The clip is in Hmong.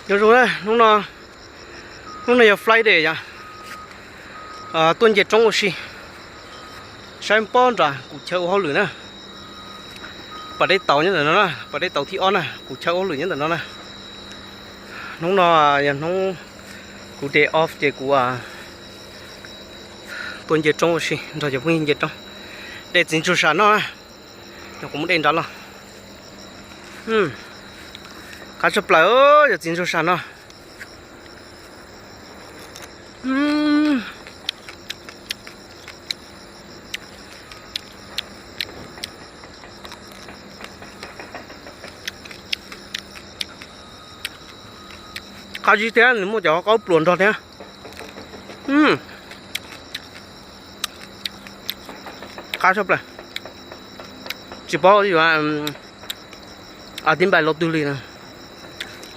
Nyob zoo na, hnub no, hnub no yog Friday yom, tuaj nce roob ua si. Saib pob nram kuv chaw ua hauj lwm na. Pas dej tauv nyob ntawm no na, pas dej tauv thib ob na, kuv chaw ua hauj lwm nyob ntawm no na. Hnub no yog hnub kuv day off ces kuv tuaj nce roob ua si nrog cov phooj ywg nce roob. Dej txiv ntsuag sam no na, yog kuv muab dej nrad los. Qab tshaj plaws, yog txiv ntsuag sam no. Qab zib thiab nws muaj cov qaub pluas nrog thiab. Qab tshaj plaws. Tsis paub yuav a tib npais los twg li na.